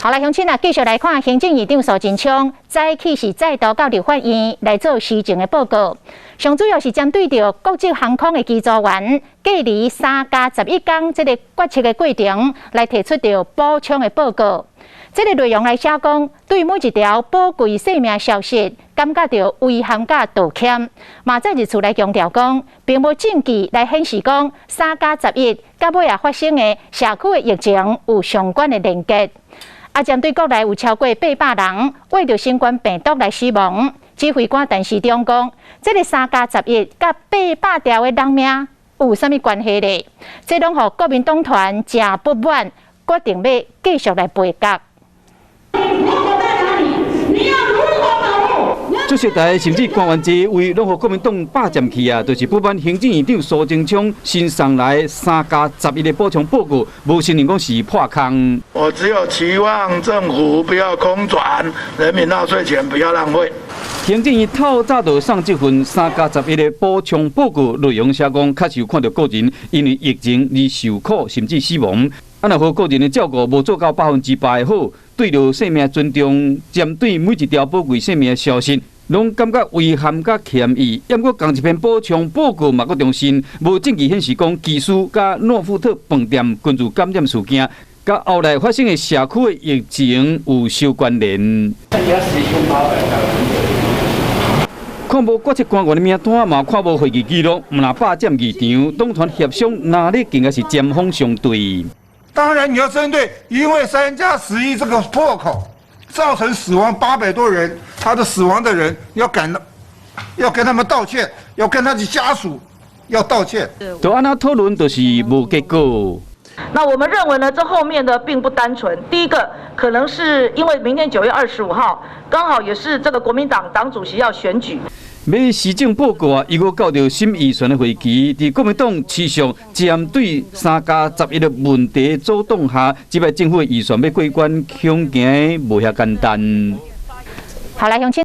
好來，鄉親啊，繼續來看行政院長蘇貞昌早起是再度到立法院來做施政的報告。上主要是針對著國際航空的機組員隔離3加11天這個決策的過程來提出著補充的報告。這个內容來寫講，對每一條寶貴性命消失，感覺著遺憾佮道歉。嘛再一次來強調講，並無證據來顯示講3加11佮尾仔發生的社區的疫情有相關的連結。啊，針對國內有超過800人為著新冠病毒來死亡，指揮官陳時中講，這个3加11佮800條的人命有啥物關係咧？這攏予國民黨團誠不滿，決定欲繼續來杯葛。你要如何保護？主席台甚至官員座位攏予國民黨霸佔去啊！就是不滿行政院長蘇貞昌新送來3加11的補充報告，無承認講是破空。我只有期望政府不要空轉，人民納稅錢不要浪費。行政院透早就送這份三加十一的補充報告，內容寫講確實有看著個人因為疫情而受苦甚至死亡。啊，若予個人的照顧無做到100%的好，對著生命尊重，針對每一條寶貴生命的消失，攏感覺遺憾佮歉意。毋過仝一篇補充報告嘛，閣重申無證據顯示講機師佮諾富特飯店群聚感染事件，佮後來發生的社區的疫情有相關聯。看無決策官員的名單，嘛看無會議記錄，毋但霸佔議場，黨團協商哪裡更加是針鋒相對。當然你要針對，因為3加11這個破口，造成死亡800多人，他的死亡的人要感，要跟他們道歉，要跟他的家屬要道歉。就按呢討論，就是無結果。那我們認為呢，這後面呢並不單純。第一個可能是因為明天9月25號，剛好也是這個國民黨黨主席要選舉。欲施政報告啊，伊閣到著審預算的會期，佇國民黨持續針對三加十一的問題阻擋下，這擺政府的預算欲過關，恐驚無遐簡單。好來，鄉親。